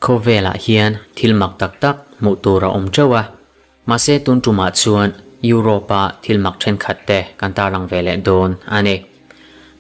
Khawvelah hian thil mak tak tak hmuh tur a awm teuh a, mahse tun tumah chuan Europe-a thil mak thenkhat te kan tarlang ve leh dawn a ni.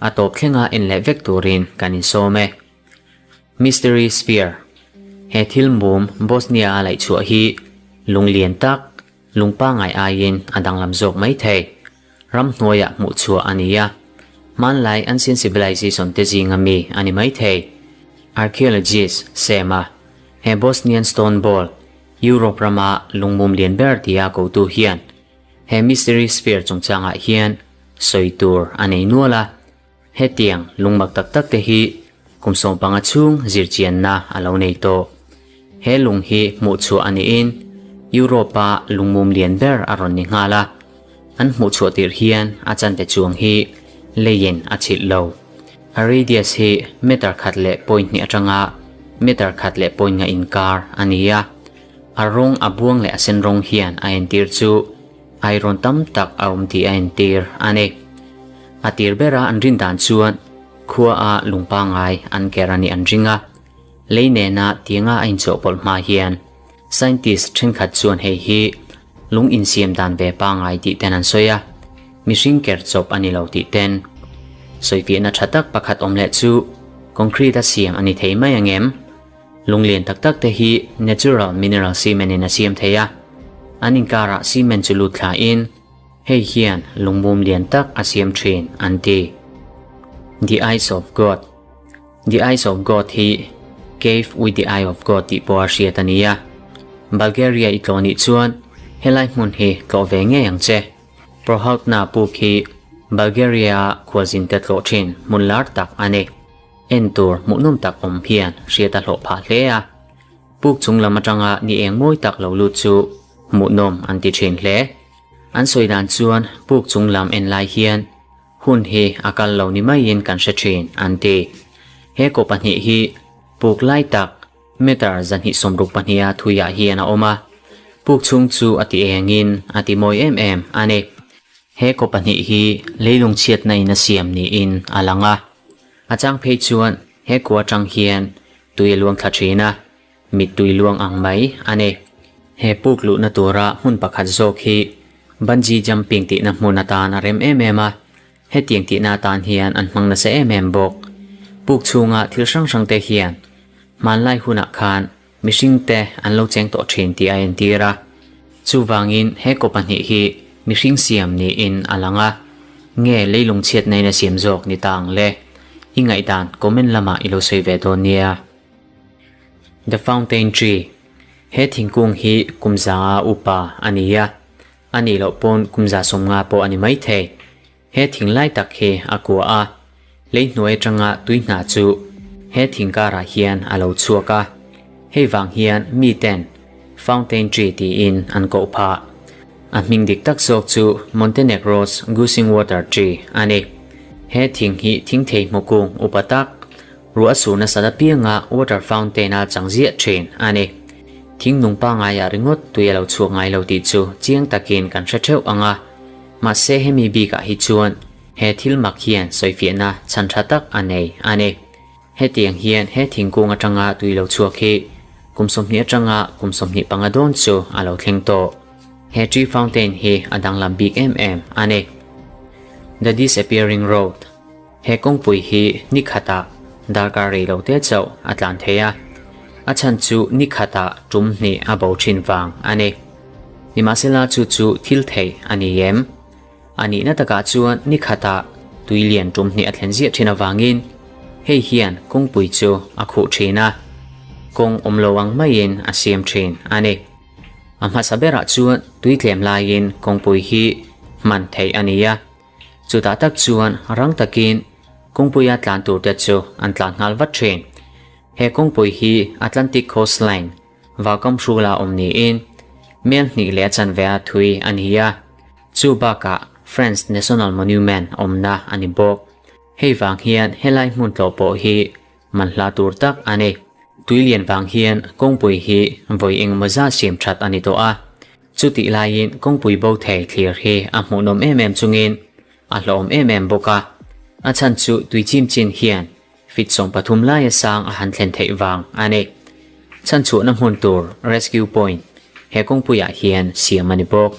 A tawp thlenga en leh vek turin kan insawm e. Mystery Sphere, He thil mum Bosnia-a laihchhuah hi lung lian tak, lung pangngai aiin a danglam zawk mai thei. Ramhnuaiah hmuhchhuah a ni a, hmanlai ancient civilization te zinga mi a ni mai thei. Archaeologist Sema, he Bosnian stone ball, Europe rama lungmum lian ber tia kotu hian he mystery sphere chungchangah hian sawi tur a nei nual a. Hetiang lungmak tak tak te hi kum 15 chhung zirchianna a lo nei tawh. He lung hi hmuhchhuah a niin Europe-a lungmum lian ber a rawn ni nghal a. An hmuhchhuah tirh hian a chante chuang hi leiin a chhilh lo. A radius hi meter khat leh point hnih atanga meter khat leh point nga inkar a ni a. A rawng a buang leh a sen rawng hian a entir chu Iron tam tak a awm tih a entir a ni. A tir bera an rin dan chuan khua a lung pangngai an ker a nih an ring a. Lei nena tianga a inchawhpawlh hma hian scientist thenkhat chuan hei hi lung insiam dan ve pangngai tih ten an sawi a, mihring ker chawp a ni lo tih ten. Sawifiahna tha tak pakhat awm leh chu concrete a siam a ni thei mai ang em? Lung lian tak tak te hi natural mineral cement in a siam thei a, an inkarah cement chu lut thla in hei hian lungmum lian tak a siam thin an ti. The Eyes of God The Eyes of God hi Cave with the Eye of God tih pawh a hriat a ni a, Bulgaria i tlawh nih chuan helai hmun hi tlawh ve ngei ang che. Prohautna puk hi Bulgaria-a khualzinte tlawh thin hmun lar tak a ni. En tur hmuhnawm tak awm hian hriat a hlawh phah hle a, puk chung lam atanga ni eng mawi tak lo lut chu hmuhnawm an ti thin hle. An sawi dan chuan puk chung lam en lai hian hun hi a kal lo ni maiin kan hre thin an ti. He kaw pahnih hi puk lai tak meter 262 a thuiah hian a awm a, puk chhung chu a ti engin a ti mawi em em a ni. He kaw pahnih hi leilung chhiatna in a siam niin a lang a. A chang phei chuan he kua atang hian tui a luang thla thin a, mittui luang ang mai a ni. He puk luhna tura hmun pakhat zawk hi bungee jumping tihna hmun atan a rem em em a, hetiang tihna atan hian an hmang nasa em em bawk. Puk chhunga thil hrang hrang te hian hmanlai hunah khan Mihringte an lo cheng tawh thin tih a entir a, chuvangin he kaw pahnih hi mihring siam niin a lang a, nge leilung chhiatna in a siam zawk ni ta ang le? I ngaihdan comment lamah i lo sawi ve dawn nia. The Fountain Tree, He thingkung hi kum za upa a ni a, a nih loh pawn kum 150 pawh a ni maithei. He thing lai tak hi a kua a, lei hnuai atanga tui hna chu he thing karah hian a lo chhuak a, hei vang hian miten Fountain Tree tiin an koh phah. A hming dik tak zawk chu Montenegro's Gushing Water Tree a ni. He thing hi thing thei hmukung upa tak, ruah sur nasat apianga water fountain a chang ziah thin a ni. Thing nung pangaiah ringawt tui a lo chhuak ngai lo tih chu chiang takin kan hre theuh ang a. Mahse hemi bikah hi chuan he thil mak hian sawifiahna chhan tha tak a nei a ni. Hetiang hian he thingkung atanga tui lo chhuak hi kum 20 atanga kum 25 dawn chu a lo thleng tawh. He tree fountain hi a danglam bik em em a ni. The Disappearing Road He kawngpui hi ni khatah darkar rei lo te chauh a tlan thei a, a chhan chu ni khatah tum hnih a bo thin vang a ni. Nimahsela chu chu thil theih a ni em? A nihna takah chuan ni khatah tui lian tum hnih a thlen ziah thin avangin hei hian kawngpui chu a khuh thin a, kawng awm lo ang maiin a siam thin a ni. A hmasa berah chuan tui tlem laiin kawngpui hi hman theih a ni a. Chutah tak chuan rang takin kawngpuia tlan turte chu an tlan nghal vat thin. He kawngpui hi Atlantic Coastline Vaukam hrula awm niin mel hnih leh a chanve a thui a ni a, chu bakah France National Monument awmna a ni bawk. Hei vang hian helai hmun tlawh pawh hi manhla tur tak a ni. Tuilian vang hian kawngpui hi vawi engemaw zat siam that a ni tawh a, Chutih laiin kawngpui bo thei thlir hi a hmuhnawm em em chungin a hlawhawm em em bawk a. A chhan chu tui chim chin hian feet 13 laia sang a han thlen theih vang a ni. Chhanchhuahna hmun tur, rescue point, he kawngpuiah hian siam a ni bawk.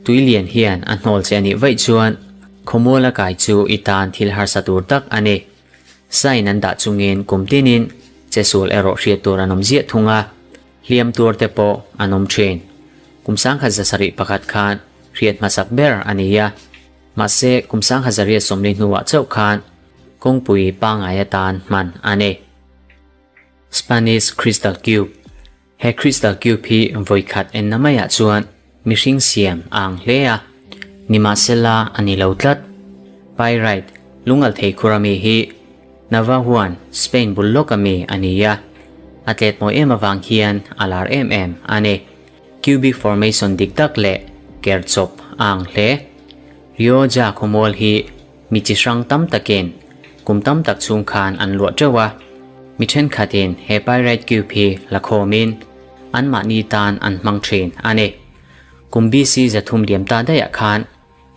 Tui lian hian a hnawl che a nih vaih chuan khawmuala kai chu i tan thil harsa tur tak a ni. Sign an dah chungin kum tinin chesual erawh hriat tur an awm ziah thung a, hliam tuar te pawh an awm thin. Kum 1971 khan hriat hmasak ber a ni a, mahse kum 1940 hnuah chauh khan kawngpui pangngai atan hman a ni. Spanish Crystal Cube He crystal cube hi vawi khat enna maiah chuan mihring siam a ang hle a, nimahsela a ni lo tlat. Pyrite, lungal thei khur ami hi Navahuan, Spain bul lawk ami a ni a, a tlet mawi em avang hian a lar em em a ni. Cubic formation dik tak leh ker chawp a ang hle. Rioja khawmual hi Mi chi hrang tam takin kum tam tak chhung khan an luah teuh a, mi thenkhatin he pyrite cube hi la khawmin anmahni tan an hmang thin a ni. Kum BC 300 liam ta daihah khan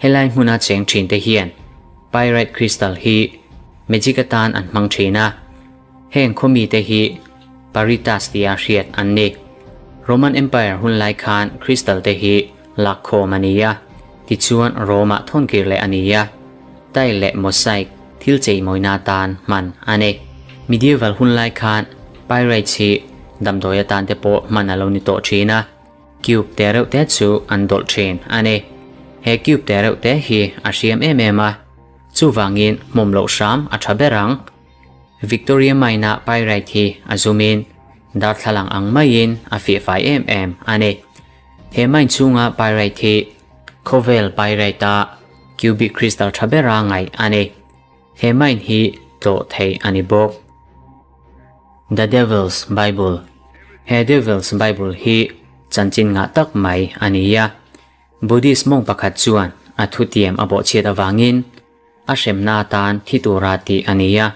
helai hmuna cheng thin te hian pyrite crystal hi magic atan an hmang thin a, heng khaw mite hi Paritas tia hriat an ni. Roman Empire hun lai khan crystal te hi lak khawm a ni a, tichuan Rome-ah thawn kir leh a ni a, tile leh mosaic thil cheimawina atan hman a ni. Medieval hun lai khan pyrites hi damdawi atan te pawh hman a lo ni tawh thin a, cube te reuh te chu an dawlh thin a ni. He cube te reuh te hi a hriam em em a, chuvangin hmawm loh hram a tha ber ang. Victoria Mine-a pyrite hi a zumin darthlalang ang maiin a fiahfai em em a ni. He mine chhunga pyrite hi khawvel pyrite-a cubic crystal tha bera ngaih a ni. He mine hi tlawh theih a ni bawk. The Devil's Bible He Devil's Bible hi chanchin ngah tak mai a ni a. Buddhist mawng pakhat chuan a thutiam a bawhchhiat avangin a hremna atan thi tura tih a ni a.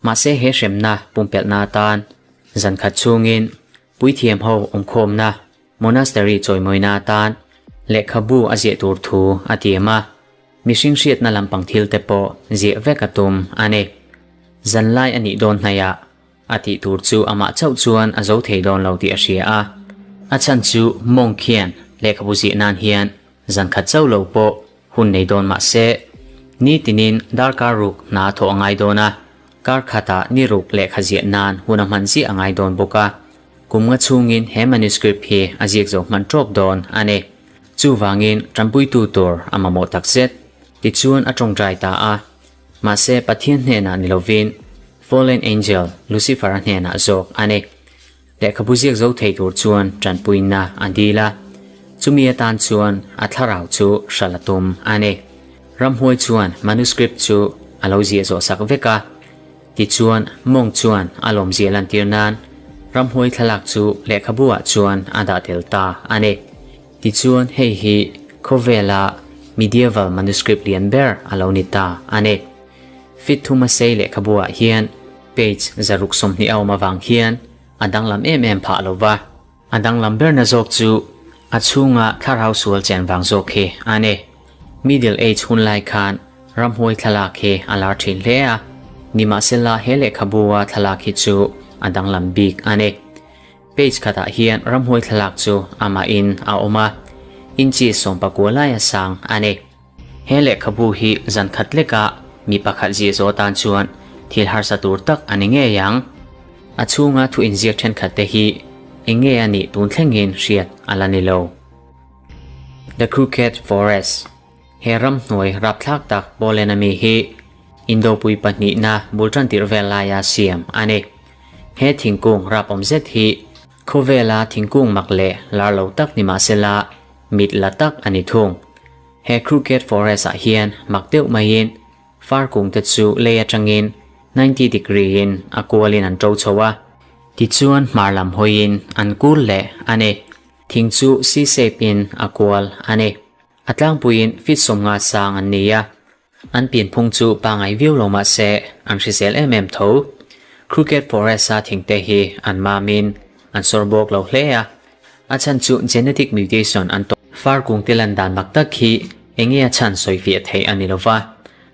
Mahse he hremna pumpelhna atan zan khat chhungin puithiam ho awmkhawmna monastery chawimawina atan lehkhabu a ziah tur thu a tiam a, mihring hriatna lampang thil te pawh ziah vek a tum a ni. Zanlai a nih dawn hnaihah A tih tur chu amah chauh chuan a zo thei dawn lo tih a hria a. A chhan chu monk hian lehkhabu ziah nan hian zan khat chauh lo pawh hun nei dawn mah se, nitinin darkar ruk hna a thawh a ngai dawn a, kar khatah ni ruk lehkha ziah nan hun a hman ziah a ngai dawn bawk a. Kum nga chhungin he manuscript hi a ziak zo hman tawp dawn a ni. Chuvangin tanpuitu tur a mamawh takzet. Tichuan a tawngtai ta a. Mahse Pathian hnenah ni lovin Fallen Angel Lucifer-a hnenah zawk a ni. Lehkhabu ziak zo thei tur chuan tanpuina a dil a, chumi atan chuan a thlarau chu hralh a tum a ni. Ramhuai chuan manuscript chu a lo ziah zawh sak vek a, tichuan monk chuan a lawmzia lantir nan ramhuai thlalak chu lehkhabu-ah chuan a dah tel ta a ni. Tichuan hei hi khawvela medieval manuscript lian ber a lo ni ta a ni. Feet thuma sei lehkhabuah hian page 620 a awm avang hian a danglam em em phah lo va. A danglam berna zawk chu a chhunga thlarau sual chen vang zawk hi a ni. Middle Age hun lai khan ramhuai thlalak hi a lar thin hle a, nimahsela he lehkhabua thlalak hi chu a danglam bik a ni. Page khatah hian ramhuai thlalak chu amahin a awm a, inchi 19 laia sang a ni. He lehkhabu hi zan khat leka mi pakhat ziah zawh atan chuan thil harsa tur tak a ni ngei ang. A chhunga thu inziak thenkhat te hi eng nge a nih tun thlengin hriat a la ni lo. The Crooked Forest. He ramhnuai rapthlak tak Poland ami hi Indopui pahnihna bul tan tirh vel laia siam a ni. He thingkung rapawm zet hi khawvela thingkung mak leh lar lo tak ni mahsela mit la tak a ni thung. He Crooked Forest ah hian mak deuh maiin far kung te chu lei atangin 90 degree in a kualin an to chho a, tichuan hmar lam hawiin an kul leh a ni. Thing chu C-shape in a kual a ni. A tlangpuiin feet 50 sang an ni a, an pianphung chu pangngai viau lo mah se an hrisel em em tho. Crooked Forest-a thingte hi an mamin an sawr bawk lo hle a, a chhan chu genetic mutation an tawh. Far kungte lan dan mak tak hi eng nge a chhan sawifiah theih a ni lo va.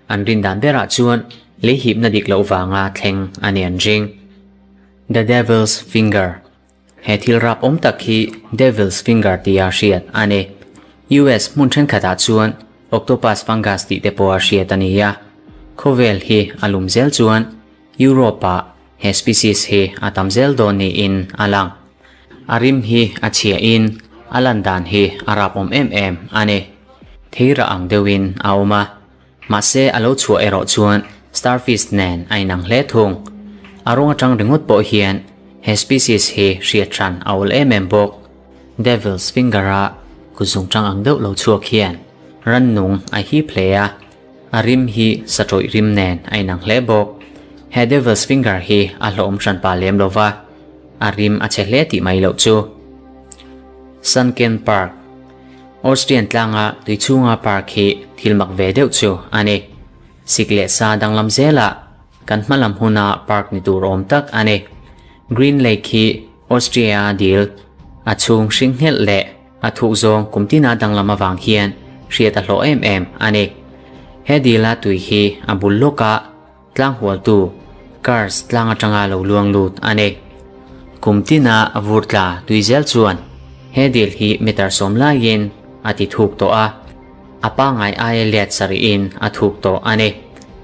An rin dan berah chuan lei hipna dik loh vanga thleng a ni an ring. The Devil's Finger He thil rap awm tak hi Devil's Finger tia hriat a ni. US hmun thenkhatah chuan Octopus fungus tih te pawha hriat a ni a. Khawvel hi a lum zel chuan Europe-ah he species hi a tam zel dawn niin a lang. A rim hi a chhiahin a lan dan hi a rap awm em em a ni. Theirah ang deuhin a awm a. Mahse a lo chhuah erawh chuan starfish nen a inang hle thung. A rawng atang ringawt pawh hian he species hi hriat hran a awl em em bawk. Devil's finger-a kutzung tang ang deuh lo chhuak hian rannung a hip hle a, a rim hi satawih rim nen a inang hle bawk. He devil's finger hi a hlawhawm hran pa lem lo va, a rim a chhe hle tih mai loh chu. Sunken Park. Austrian tlanga tui chhunga park hi thil mak ve deuh chu a ni. Sik leh sa danglam zelah kan hma lam huna park ni tur awm tak a ni. Green Lake hi Austria-a dil, a chhung hring nghelh leh a thuk zawng kum tina danglam avang hian hriat a hlawh em em a ni. He dila tui hi a bul lawkah Tlang hualtu, Cars tlang atanga lo luang lut a ni. Kum tina vur tla tui zel chuan he dil hi meter sawm laiin a ti thuk tawh a, a pangai aia let sarihin a thuk tawh a ni.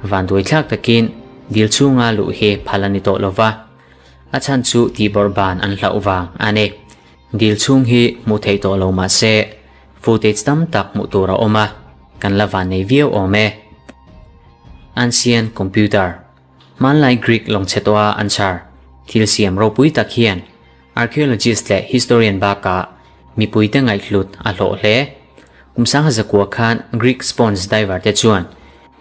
Vanduaithlak takin dil chhunga luh hi phal a ni tawh lova, a chhan chu tihbawrh ban an hlauh vang a ni. Dil chhung hi hmuh theih tawh lo mah se footage tam tak hmuh tur a awm a, kan la van nei viau awm e. Ancient Computer, Hmanlai Greek lawngchhe tawha an chhar thil siam ropui tak hian archaeologist leh historian bakah mipuite ngaihhlut a hlawh hle. Kum sangha zakua khan Greek sponge diver te chuan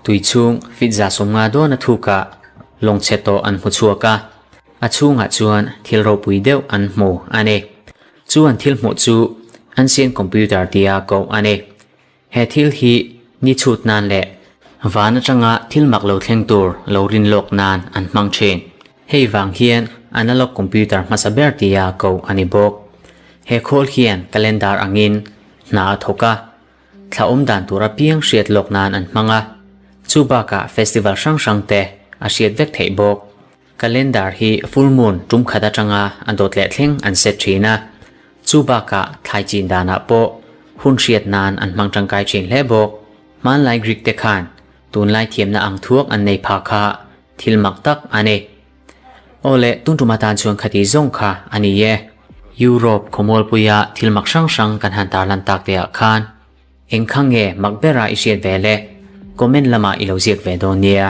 tui chhung feet 150 dawn a thukah lawngchhe tawh an hmu chhuak a, a chhungah chuan thil ropui deuh an hmu a ni. Chu an thil hmuh chu Ancient Computer tia koh a ni. He thil hi ni chhut nan leh van atanga thil mak lo thleng tur lo rin lawk nan an hmang thin. Hei vang hian analog computer hmasa ber tia koh a ni bawk. He khawl hian calendar angin hna a thawk a, thla awm dan tur apiang hriat lawk nan an hmang a, chu bakah festival hrang hrang te a hriat vek theih bawk. Calendar hi full moon tum khat atanga a dawt leh thleng an set thin a, chu bakah thlai chin danah pawh hun hriat nan an hmang tangkai thin hle bawk. Hmanlai Greek te khan tunlai thiamna ang thuak an nei pha kha thil mak tak a ni. Aw le, tun tum atan chuan khati zawng kha a ni e. Europe khawmualpuia thil mak hrang hrang kan han tarlan tak te ah khan eng kha nge mak bera i hriat ve le? Comment lamah i lo ziak ve dawn nia.